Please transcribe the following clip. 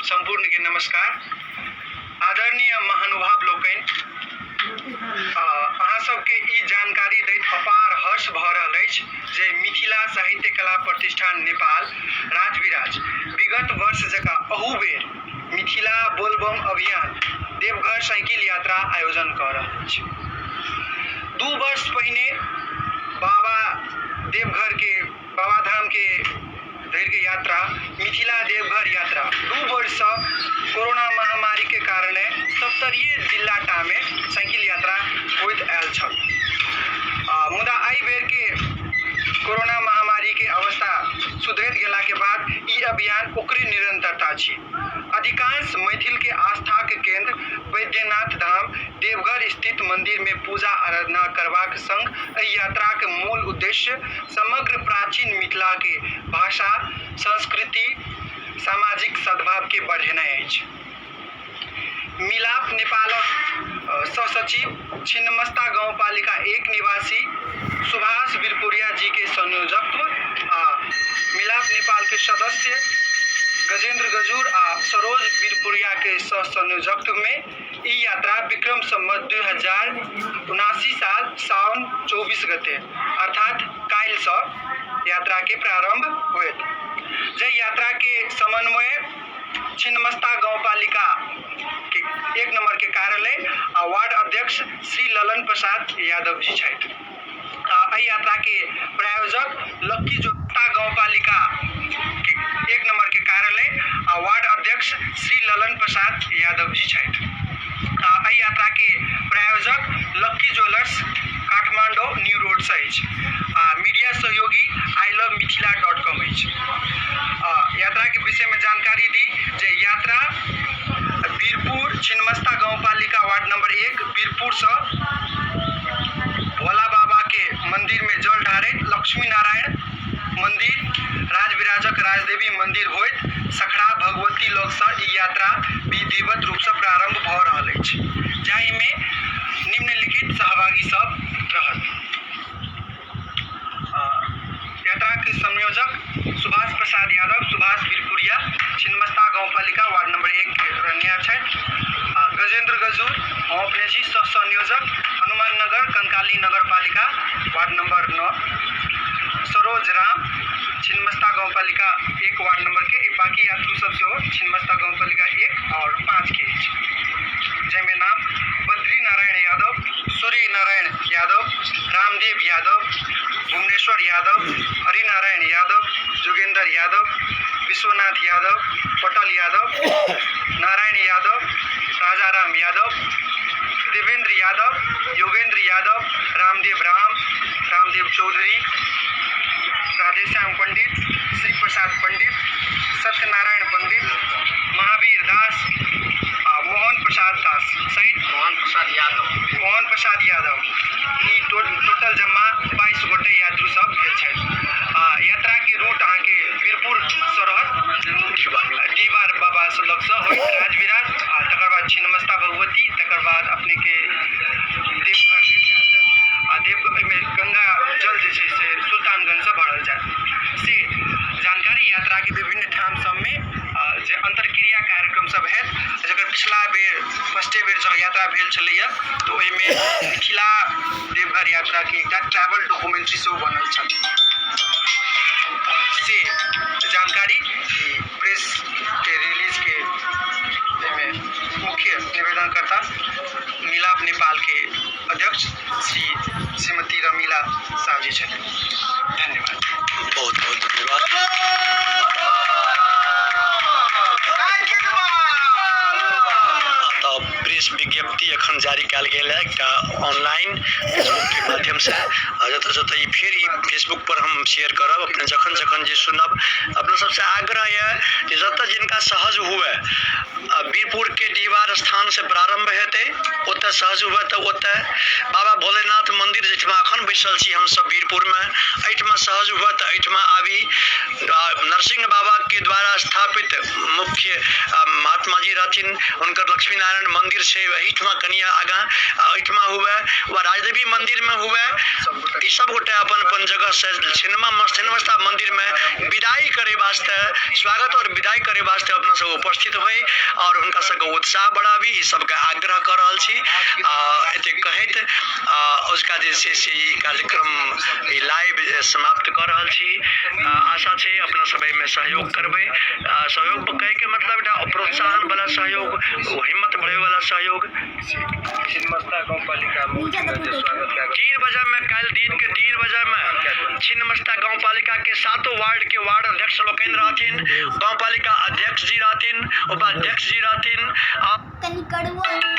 सम्पूर्णके नमस्कार। आदरणीय महानुभाव लोकनि, अहाँ सबके ई जानकारी दैत अपार हर्ष भऽ रहल अछि जे मिथिला साहित्य कला प्रतिष्ठान नेपाल राजविराज विगत वर्ष जकाँ अहू बेर मिथिला बोलबम अभियान देवघर साइकिल यात्रा आयोजन कऽ रहल अछि। 2 वर्ष पहिने बाबा देवघरके बाबाधामके धरिके यात्रा मिथिला देवघर यात्रा 2 वर्षसँ कोरोना महामारीके कारणे सप्तरीय जिल्लाटामे साइकिल यात्रा होइत आयल छल। मुदा एहि बेरके कोरोना महामारीके अवस्था सुधरैत गेलाके बाद ई अभियान ओकरे निरन्तरता छी। अधिकांश मैथिलके आस्थाक केन्द्र बैद्यनाथ धाम देवघर स्थित मन्दिरमे पूजा आराधना करबाक संग एहि यात्राक मूल उद्देश्य समग्र प्राचीन मिथिलाके भाषा, संस्कृति, सामाजिक सद्भावके बढ़ेनाइ अछि। मिलाप नेपालक सहसचिव छिन्नमस्ता गाउँपालिका 1 निवासी सुभाष बिरपुरिया जी के संयोजकत्व आ मिलाप नेपाल के सदस्य गजेंद्र गजूर आ सरोज बिरपुरिया के सह संयोजकत्व में ई यात्रा विक्रम संवत 2079 साल साउन 24 गते अर्थात काल्हि सँ यात्रा के प्रारंभ होयत। जाहि यात्रा के समन्वय छिन्नमस्ता गाउँपालिका के 1 नंबर के कार्यालय आ वार्ड अध्यक्ष श्री ललन प्रसाद यादव जी छथि। आ एहि यात्रा के प्रायोजक लक्की जोता गाउँपालिका के 1 नंबर के कार्यालय आ वार्ड अध्यक्ष श्री ललन प्रसाद यादव जी छथि। आ एहि यात्रा के प्रायोजक lucky jewellers Kathmandu new road से अछि। आ मीडिया सहयोगी I love Mithila dot com अछि। यात्रा के विषय में जानकारी दी जे यात्रा वीरपुर छिन्नमस्ता गाउँपालिका वार्ड नंबर 1 वीरपुर से भोला बाबा के मंदिर में जल ढारैत लक्ष्मी नारायण मंदिर राजविराजक राजदेवी मंदिर होइत सखड़ा भगवती लग से ई यात्रा विधिवत रूप से प्रारंभ भऽ रहल अछि, जाहिमे निम्नलिखित सहभागी सब रहत। यात्रा के संयोजक सुभाष प्रसाद यादव, सुभाष बिरपुरिया, छिन्नमस्ता गाउँपालिका वार्ड नंबर 1 के रहनिहार छथि। गजेंद्र गजूर, हम अपने छी सह संयोजक, हनुमान नगर कंकाली नगरपालिका वार्ड नंबर 9। सरोज राम, छिन्नमस्ता गाउँपालिका 1 वार्ड नंबर के। बाकी यात्रु सब सेहो छिन्नमस्ता गाउँपालिका 1 और 5 के अछि, जाहिमे नाम बद्री नारायण यादव, सूर्य नारायण यादव, रामदेव यादव, भुवनेश्वर यादव, हरिनारायण यादव, जोगेंद्र यादव, विश्वनाथ यादव, पटल यादव, नारायण यादव, राजाराम यादव, देवेंद्र यादव, योगेंद्र यादव, रामदेव राम, रामदेव चौधरी, राधेश्याम पंडित, श्री प्रसाद पंडित, सत्यनारायण पंडित, महावीर दास आ मोहन प्रसाद दास सहित मोहन प्रसाद यादव। मोहन प्रसाद यादव। ई टोटल जम्मा 22 गोटे यात्रु सब भेल छथि। आ यात्रा के रूट अहाँ के वीरपुर से रहत, डीहबार बाबा से लग से होइत राजविराज आ तकर बाद छिन्नमस्ता भगवती, तकर बाद अपने के देवघर धरि जायल जायत आ देव एहिमे गंगा जल जे छै से सुल्तानगंज से भरल जायत। से जानकारी यात्रा के विभिन्न ठाम सबमे जे अंतरक्रिया कार्यक्रम सब हैत, जकर पिछला बेर फर्स्टे बेर जब यात्रा भेल छलैया तऽ ओहिमे मिथिला देवघर यात्रा के एकटा ट्रैवल डॉक्यूमेंट्री सेहो बनल छल। से जानकारी ई प्रेस के रिलीज के एहिमे मुख्य निवेदनकर्ता मिलाप नेपाल के अध्यक्ष श्री श्रीमती रमीला साह जी छथिन। धन्यवाद। बहुत बहुत धन्यवाद। तऽ प्रेस विज्ञप्ति एखन जारी कयल गेल है एकटा ऑनलाइन फेसबुक के माध्यम से, आ जतऽ जतऽ ई फेर ई फेसबुक पर हम शेयर करब, अपने जखन जखन जे सुनब। अपना सबसे आग्रह यऽ जे जतऽ जिनका सहज हुए, वीरपुर के डीहवार स्थान से प्रारंभ हेतै, ओतऽ सहज हुए तऽ ओतऽ बाबा भोलेनाथ मंदिर जाहिठमा एखन बैसल छी हमसब वीरपुर मे, एहिठमा सहज हुए तऽ एहिठमा आबी। नरसिंह बाबा के द्वारा स्थापित मुख्य महात्मा जी रहथिन, हुनकर लक्ष्मी नारायण मंदिर छै एहिठमा। एहिठमा कनि आगाँ एहिठमा हुए वा राजदेवी मन्दिरमे हुए, ई सब गोटे अपन अपन जगहसँ छिन्नमस्ता मन्दिरमे विदाई करै वास्ते, स्वागत आओर विदाई करै वास्ते अपना सब उपस्थित होइ आओर हुनका सबके उत्साह बढ़ाबी, ई सबके आग्रह कऽ रहल छी। आ एतेक कहैत अजुका जे छै से ई कार्यक्रम, ई लाइव समाप्त कऽ रहल छी। आशा छै अपना सब एहिमे सहयोग करबै। सहयोग कहैके मतलब एकटा प्रोत्साहन वाला सहयोग, हिम्मत बढ़बै वाला सहयोग। छिन्नमस्ता गाउँपालिका स्वागत। 3 बजे में काल्हि दिन के 3 बजे में छिन्नमस्ता गाउँपालिका के 7 वार्ड के वार्ड अध्यक्ष लोकनि रहथिन, गाउँपालिका अध्यक्ष जी रहथिन, उपाध्यक्ष जी रहथिन। कनि कड़ुआ।